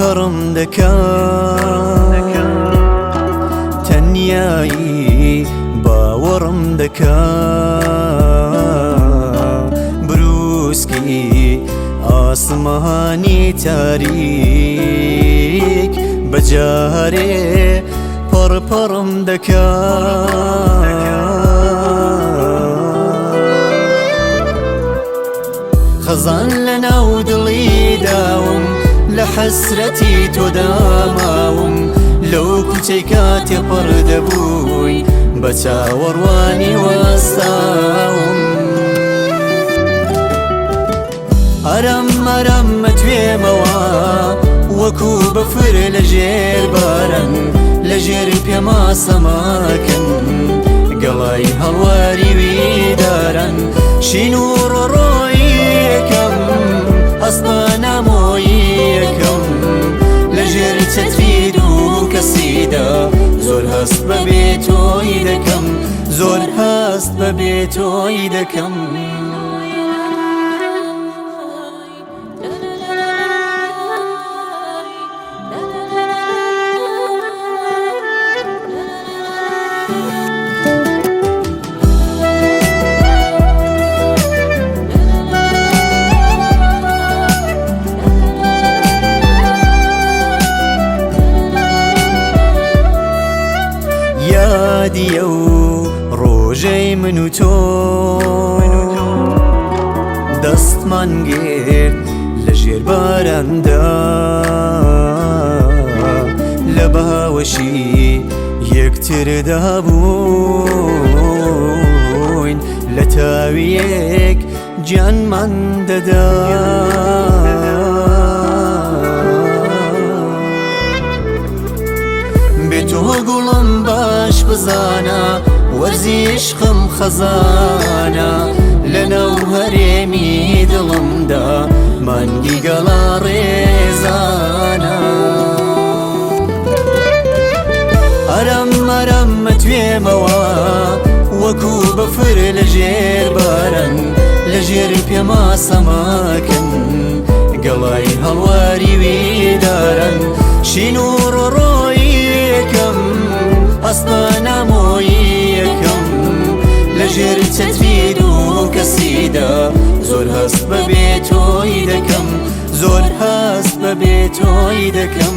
تەڕم دەکا، تەنیایی باوەڕم دەکا، بروسکی ئاسمانی تاریک بەجارێ پەڕپەڕم دەکا. خەزان لە ناو دڵی داوم، لە حەسرەتی تۆدا ماوم، لەو کوچەی کاتێ پڕ دەبووی بە چاوەڕوانی وەستاوم. ئارام ئارام مەتوێمەوە وەکو بەفر لە ژێر باران، لە ژێر پێما سەماکەن گەڵای هەڵواری ویداران. شین و ڕۆڕۆیەکەم هەستە نامۆیەکەم، لە ژێر چەتری دوو کەسیدا زۆر هەست بە بێ تۆی دەکەم، زۆر هەست بە بێ تۆی دەکەم. یادی ئەو ڕۆژەی من و تۆ دەستمان گرت لە ژێر باراندا، لە باوەشی یەکتردا بووین، لە تاویەک گیانمان دەدا. بێ تۆ گوڵم باش بزانە وەرزی عشقم خەزانە، لەناو هەرێمی دڵمدا مانگی گەڵا ڕێزانە. ئارام ئارام مەتوێمەوە وەکو بەفر لە ژێر باران، لە ژێر پێما سەماکەن گەڵای هەڵواری ویداران. شین و ڕۆڕۆیەکەم هەستە نامۆیەکەم، لە ژێر چەتری دوو کەسیدا زۆر هەست بە بێ تۆی دەکەم، زۆر هەست بە بێ تۆی دەکەم.